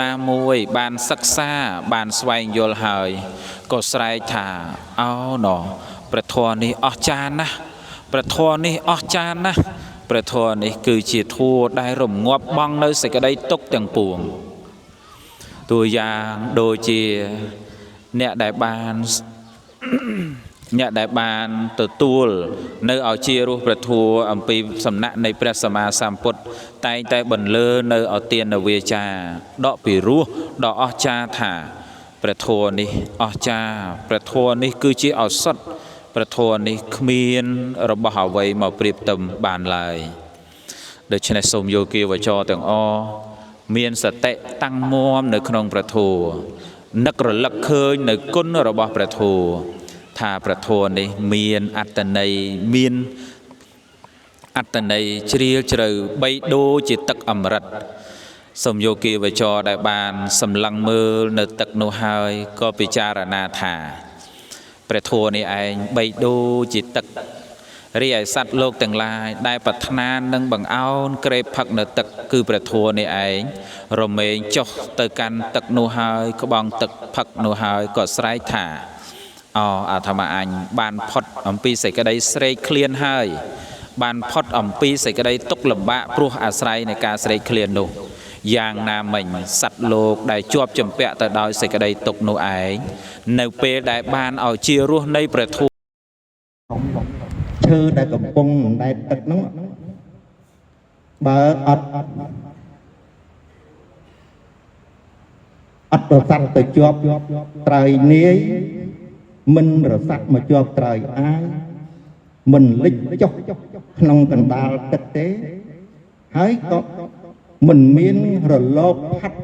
ណាមួយបានសិក្សាបានស្វែងយល់ហើយក៏ស្រែកថាអោណព្រះធម៌នេះអស្ចារ្យណាស់ព្រះធម៌នេះអស្ចារ្យណាស់ព្រះធម៌នេះគឺជាធម៌ដែលរងាប់បងនៅសេចក្តីទុក្ខទាំងពួងតួយ៉ាងដូចជាអ្នកដែលបានទទួលនៅឲ្យជារសព្រះធម៌អំពីសំណាក់នៃព្រះសម្មាសម្ពុទ្ធតែងតែបន្លឺនៅអទានវាចាដកពីរោះដ៏អស្ចារ្យថាព្រះធម៌នេះអស្ចារ្យព្រះធម៌នេះគឺជាឱសថព្រះធម៌នេះគ្មានរបស់អ្វីមកប្រៀបផ្ទឹមបានឡើយដូច្នេះសូមយោគាវចរទាំងអស់មានសតិតាំងមាំនៅក្នុងព្រះធម៌នឹករលឹកឃើញនៅគុណរបស់ព្រះធម៌ថាព្រះធម៌នេះមានអត្តន័យមានអត្តន័យជ្រាលជ្រៅបីដូចជាទឹកអម្រឹតសូមយោគាវចរដែលបានសម្លឹងមើលនៅទឹកនោះហើយក៏ពិចារណាថាព្រះធម៌នេះឯងបីដូចជាទឹករីឯសត្វលោកទាំងឡាយដែលប្រាថ្នានឹងបង្អោនក្រេបផឹកនៅទឹកគឺព្រះធម៌នេះឯងរមែងចុះទៅកាន់ទឹកនោះហើយក្បងទឹកផឹកនោះហើយក៏ស្រែកថាអអាត្មាអញបានផុតអំពីសេចក្តីស្រេកឃ្លានហើយបានផុតអំពីសេចក្តីទុក្ខលំបាកព្រោះអាស្រ័យនៃការស្រេកឃ្លាននោះយ៉ាងណាមិញសត្វលោកដែលជាប់ជំពាក់ទៅដោយសេចក្តីទុក្ខនោះឯងនៅពេលដែលបានឲ្យជារសនៃព្រះធម៌ ឈើដែលកំពុងអណ្ដែតទឹកហ្នឹងបើអត់រសាត់ទៅជាប់ត្រើយនាយមិនរសាត់មកជាប់ត្រើយអាយមិនលិចចុះក្នុងកណ្ដាលទឹកទេហើយក៏មិនមានរលកផាត់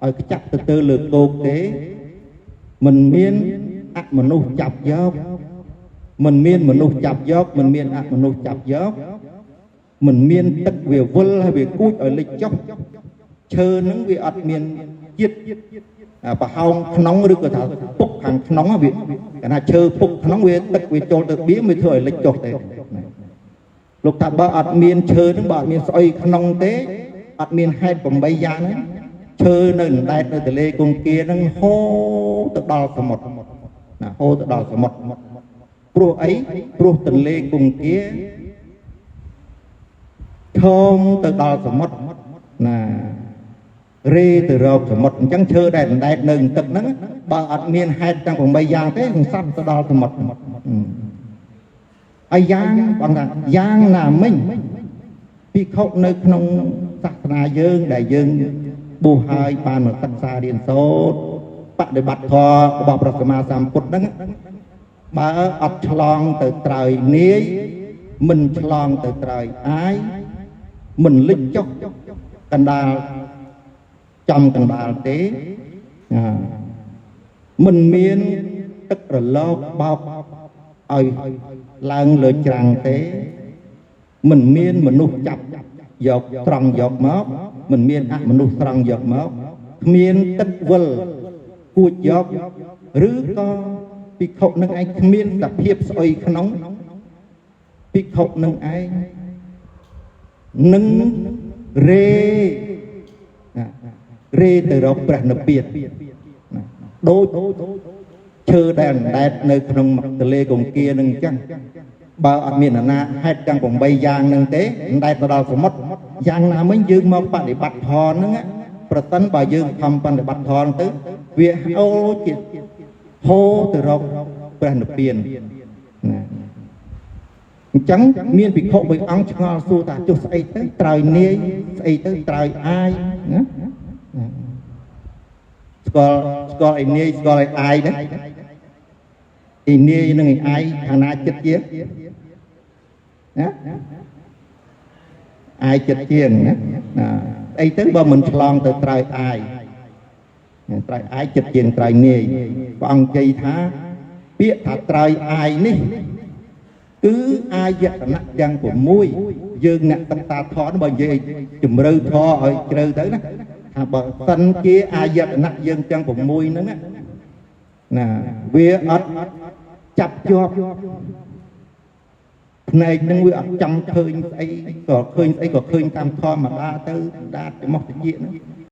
ឲ្យខ្ចាក់ទៅលើគោកទេមិនមានអមនុស្សចាប់យកមិនមានមនុស្សចាប់យកមិនមានអមនុស្សចាប់យកមិនមានទឹកវាវិលហើយវាគួចឲ្យលិចចុះឈើនឹងវាអត់មានជាតិប្រហោងក្នុងឬក៏ថាពុកខាងក្នុងវាកាលណាឈើពុកក្នុងវាទឹកវាចូលទៅបៀមវាធ្វើឲ្យលិចចុះទេលោកថាបើអត់មានឈើនឹងបើអត់មានស្អុយក្នុងទេអត់មានហេតុ8យ៉ាងហ្នឹងឈើនៅអណ្ដែតនៅទន្លេគង្គានឹងហូរទៅដល់សមុទ្រណាហូរទៅដល់សមុទ្រព្រោះអីព្រោះទន្លេគង្គាធំទៅដល់សមុទ្រណារេទៅរកសមុទ្រអញ្ចឹងឈើដែលអណ្ដែតនៅទឹកហ្នឹងបើអត់មានហេតុទាំង8យ៉ាងទេនឹងសត្វទៅដល់សមុទ្រហើយយ៉ាងបងថាយ៉ាងណាមិញភិក្ខុនៅក្នុងសាសនាយើងដែលយើងបួសហើយបានមកសិក្សារៀនសូត្របដិបត្តិធម៌របស់ព្រះសម្មាសម្ពុទ្ធហ្នឹងបើអត់ឆ្លងទៅត្រើយនាយមិនឆ្លងទៅត្រើយអាយមិនលិចចុះកណ្ដាលចំកណ្ដាលទេមិនមានទឹករលកបោកឲ្យឡើងលើច្រាំងទេមិនមានមនុស្សចាប់យកត្រង់យកមកមិនមានអមនុស្សត្រង់យកមកគ្មានទឹកវិលគួចយកឬក៏ភិក្ខុនឹងឯងគ្មានសភាពស្អុយក្នុងភិក្ខុនឹងឯងនឹងរេទៅរកព្រះនិព្វានដូចឈើដែលអណ្ដែតនៅក្នុងទន្លេគង្គានឹងអញ្ចឹងបើអត់មានអាណាហេតុទាំង8យ៉ាងនឹងទេអណ្ដែតទៅដល់សមុទ្រយ៉ាងណាមិញយើងមកបដិបត្តិធម៌ហ្នឹងប្រសិនបើយើងខំបដិបត្តិធម៌ទៅវាហូរជាហូរទៅរកព្រះនិព្វានណាអញ្ចឹងមានភិក្ខុមួយអង្គឆ្ងល់សួរថាចុះស្អីទៅត្រើយនាយស្អីទៅត្រើយអាយណាស្គាល់ឯនាយស្គាល់ឯអាយណាឯនាយនិងឯអាយខាងណាចិត្តជាងណាអាយចិត្តជាងណាស្អីទៅបើមិនឆ្លងទៅត្រើយអាយត្រើយអាយចិត្តជាងត្រើយនាយព្រះអង្គជ័យថាពាក្យថាត្រើយអាយនេះគឺអាយតនៈទាំង6យើងអ្នកសិក្សាធម៌បើនិយាយជំរឿធម៌ឲ្យជ្រៅទៅណាថាបើសិនជាអាយតនៈយើងទាំង6ហ្នឹងណាវាអត់ចាប់ជាប់ភ្នែកនឹងវាអត់ចង់ឃើញស្អីក៏ឃើញស្អីក៏ឃើញតាមធម្មតាទៅដាតទៅមកតិចហ្នឹង